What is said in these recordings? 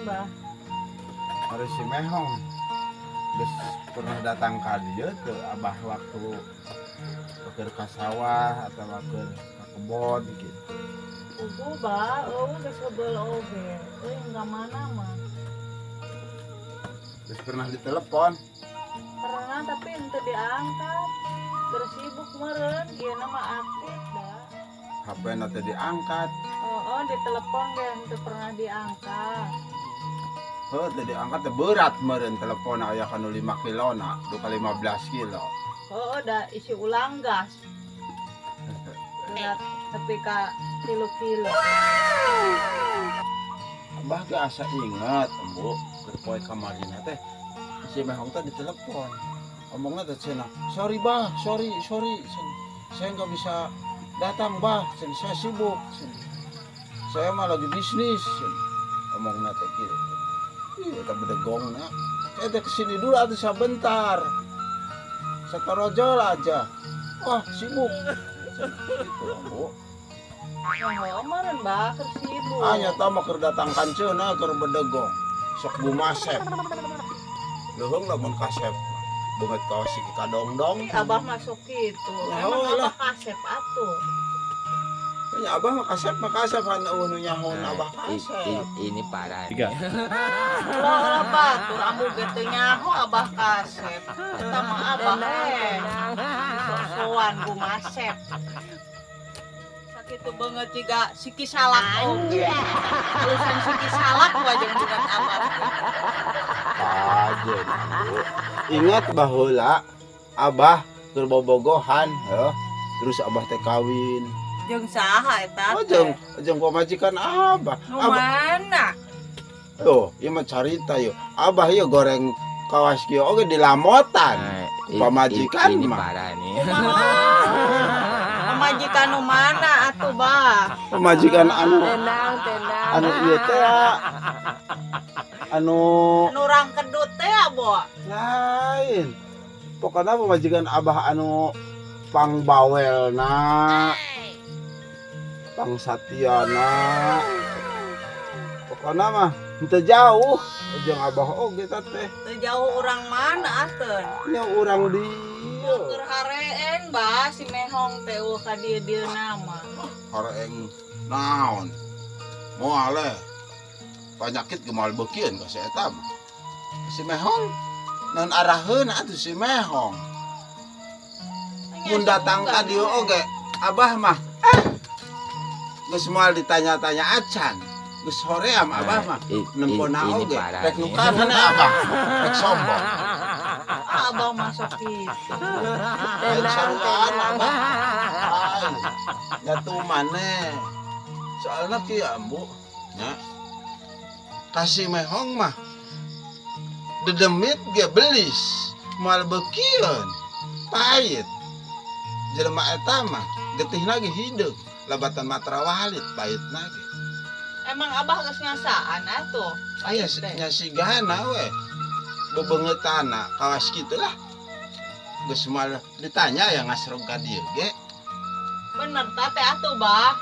Bah? Ari si Mehong geus pernah datang ka dieu teu, Abah, waktu keur ka sawah atau keur ka kebon gitu? Puguh, Bah, euweuh, geus heubeul oge. Euy, ka mana mah? Geus pernah ditelepon? Pernah, tapi henteu diangkat. Keur sibuk meureun, ieu mah aktif da. HP na teh diangkat? Oh, ditelepon ge henteu pernah diangkat. Heuh, teu diangkat teh berat meureun telepon aya kanu 5 kilo na, duka 15 kilo. Oh, da isi ulang gas. Berat tapi ka 3 kilo. Abah ge asa inget, Ambu, keur poe kamarina teh si Mehong teh ditelepon. Omongna teh cenah, "Sorry, Bah, sorry, sorry. Cenah. Saya nggak bisa datang, Bah, cenah, saya sibuk. Cenah. Saya mah lagi bisnis." Cenah. Omongna teh kitu. Ih, eta bedegongna. Saya teh kesini dulu atuh sebentar. Satorojol aja. Wah, sibuk. Cenah, gitu, Ambu. Oh, meureun, Bah, keur sibuk. Ah, nyata mah keur datang kanceuna keur bedegong. Sok gumasep. Leuheung lamun kasep. Beungeut kawas si kadongdong. Ih, Abah masuk gitu. Ya, Emang lah. Abah kasep atuh? Ya, Abah mah kasep kan euweuh nu nyahoan Abah kasep. Ini parah. Tiga. Ulah, ulah, batur, ambu ge teu nyaho Abah kasep. Eta mah Abah eh. Sok-sokan gumasep. Sakitu beungeut jiga siki salak oge. Halusan siki salak wae jeung beungeut Abah teh. Kajen, Bu. Ingat baheula Abah keur bobogohan, heuh. Terus Abah teh kawin. Jeung saha eta Oh, teh? jeung jeung pamajikan Abah. Nu Abah mana? tuh, ieu mah carita yeuh. Abah ieu goreng kawas kieu oge dilamotan. Nah, Pamajikan ini mah. parah nih. Pamajikan nu mana atuh, Bah? Pamajikan anu Tenang, tenang. Anu ieu teh anu Nu rangkedut teh, Abo? Lain. Pokoknya pamajikan Abah anu pangbawelna, pang satiana. Pokoknya mah henteu jauh jeung Abah oge teh. Teu jauh urang mana atuh? Nya urang dieu. Keur hareeng, Bah, si Mehong teh euweuh ka dieu-dieu nama. Hareeng naon? Moal eh. Panyakit ge moal beukieun ka si eta mah. Si Mehong naon araheun atuh si Mehong. Mun datang ka dieu oge Abah mah eh geus moal ditanya-tanya acan. Geus hoream Abah mah. Nempona Ini oge parah rek nih. nu kana Abah rek sombong. Ah, Abah masuk gitu. Lain saruaan Abah. Lain. Nyatu maneh. Soalna kieu, Ambu, nya. Kasih Mehong mah dedemit ge belis moal beukieun pahit jelema eta mah, getihna ge hideung labatan matra walit pahitna ge. Emang Abah geus ngasaan atuh? Aya Pahit teh. Nya sigana we bebeungeutana kawas kitu lah, geus moal ditanya ya ngasrog ka dieu ge. Bener ta teh atuh, Bah?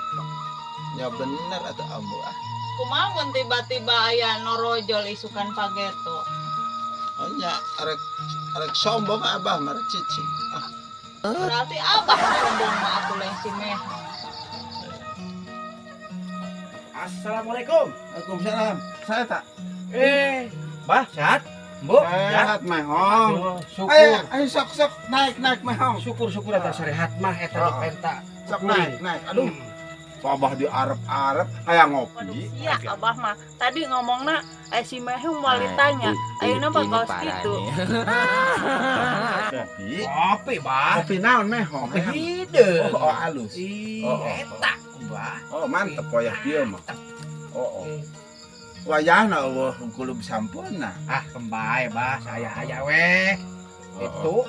Nya bener atuh, Ambu, ah. Kumaha mun tiba-tiba aya norojol isukan pageto? Oh nya arek arek sombong Abah mah, rek cicing ah. Berarti Abah sombong mah atuh, lain si Mehong. Assalamualaikum. Waalaikumsalam. Saya tak Eh, Bah, sehat? Bu, sehat? Sehat, Mehong. Oh, syukur. Ayo, ayo, sok sok naik naik, Mehong. Syukur syukur eta sarehat mah eta Oh. dipenta. Sok naik naik. Aduh, Abah di arep-arep kayak Waduh, ngopi. sia Abah mah. Tadi ngomongna eh si Mehong moal Nah, ditanya. Ayeuna ini bakal parah kitu. nih. Ngopi. Kopi, Bah. Kopi naon, Mehong? Kopi hideung. Oh, alus. Ih, Oh. eta Bah. Oh, mantep wayah kieu mah. Oh. Wayahna euweuh kulub sampurna. Ah, kembali, Bah, saya aya weh. Itu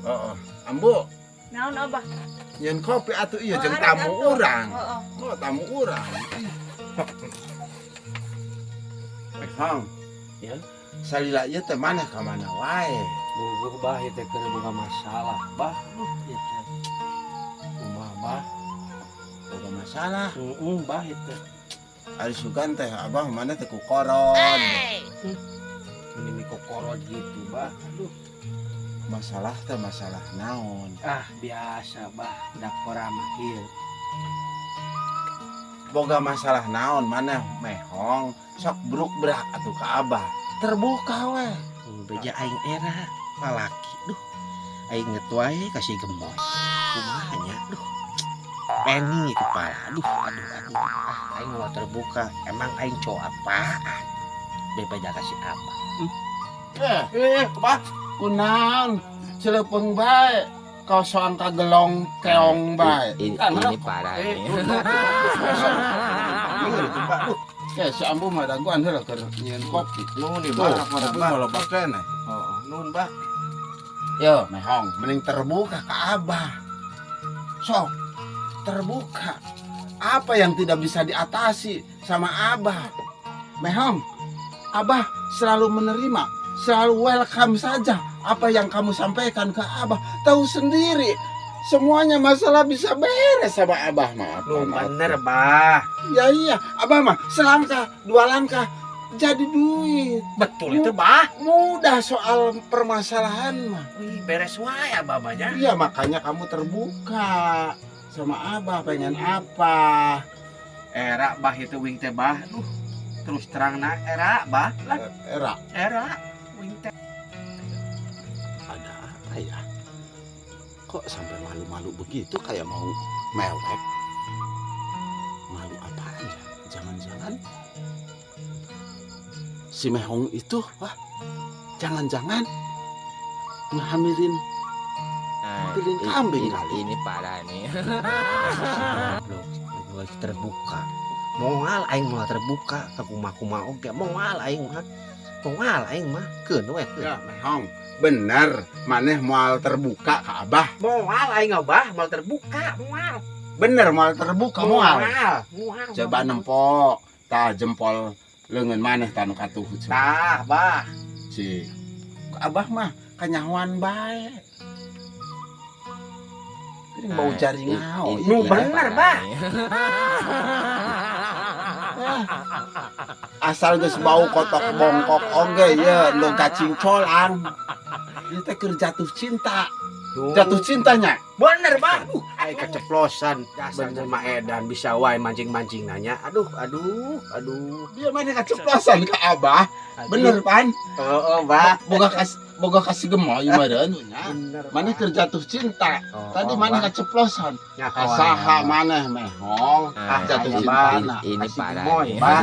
Oh. Ambu, Naon, Abah? Nyeun kopi atuh ieu Oh, jeung arek tamu atuh. urang. Heeh. Oh, tamu urang. Mehong. Ya. Salila ieu teh maneh ka mana wae? Bubuh, Bah, ieu teh keur boga masalah, Bah. Aduh, ieu teh. Kumaha, Bah? Boga masalah. Heeh, Bah, ieu teh. Ari sugan teh abah mana teh ku korod. Ini mikokorod gitu, Bah. Aduh. Masalah teh masalah naon? Ah, biasa, Bah. Dakora mah kieu. Boga masalah naon mana mehong, sok bruk brak atuh ka abah. Terbuka we. Beja aing era lalaki. Duh. Aing ngetuai kasih gemoy. Kumaha nya? Duh. Pening kepala. Aduh, aduh, aduh. Ah, aing mau terbuka. Emang aing cowok apaan? Bebeja kasih apa? Eh, Eh, bah. Kunaon celepeung bae kosong kagelong keong bae. Ini parah Eh, nih. Duh. Kayak si ambu mah dagoan heula keur nyieun kopi. Nuhun di Tuh, bah, kopi bah. mah loba keneh. Oh, nuhun bah. Yo, mehong, mending terbuka ke abah. Sok, terbuka. Apa yang tidak bisa diatasi sama abah? Mehong, abah selalu menerima, selalu welcome saja apa yang kamu sampaikan ke abah. Tahu sendiri, semuanya masalah bisa beres sama abah mah. Nu bener, Bah. Ya iya, abah mah selangkah, dua langkah jadi duit. Betul itu, Bah. Mudah soal permasalahan mah. Wih, beres wae abah mah nya. Iya, makanya kamu terbuka sama abah, pengen apa? Era bah itu wing teh bah. Duh, terus terang na era bah lah. Era Era wing teh. Ada apa ya? Kok sampai malu-malu begitu kayak mau mewek? Malu apaan ya? Jangan-jangan si Mehong itu, wah, jangan-jangan ngehamilin Nah, pilin kambing kali. Ini parah nih. Goblok, gua terbuka. Moal aing moal terbuka ka kumaha-kumaha oge. Moal aing mah. Moal aing mah keun we keun. Ya, Mehong, bener, maneh moal terbuka ke abah. Moal aing abah, moal terbuka, moal. Bener moal terbuka moal. Moal, moal. Coba nempo, tah jempol leungeun maneh tah nu katuhu. Tah, bah. Si abah mah kanyahoan bae. Ini bau Nah, jari ngao. Nu ini bener, parah Bah. nih. Ah. Asal geus bau kotok bongkok oge ye lu kacing colang. Ieu teh keur jatuh cinta. Duh. Jatuh cintanya. Bener, bah. Aing keceplosan. Dasar Bener mah edan bisa wae mancing-mancing nanya. Aduh, aduh, aduh. Dia mana keceplosan ke abah. Aduh. Bener pan? Oh, bah. Boga kasih gemoy meureun nya. Bener. Maneh keur jatuh cinta. Oh, Tadi oh, maneh Bah. keceplosan. Nyaho, Kasaha aing. maneh mehong. Nah, Jatuh ini- cinta. Ini Kasih parah gemoy, nih. Bah.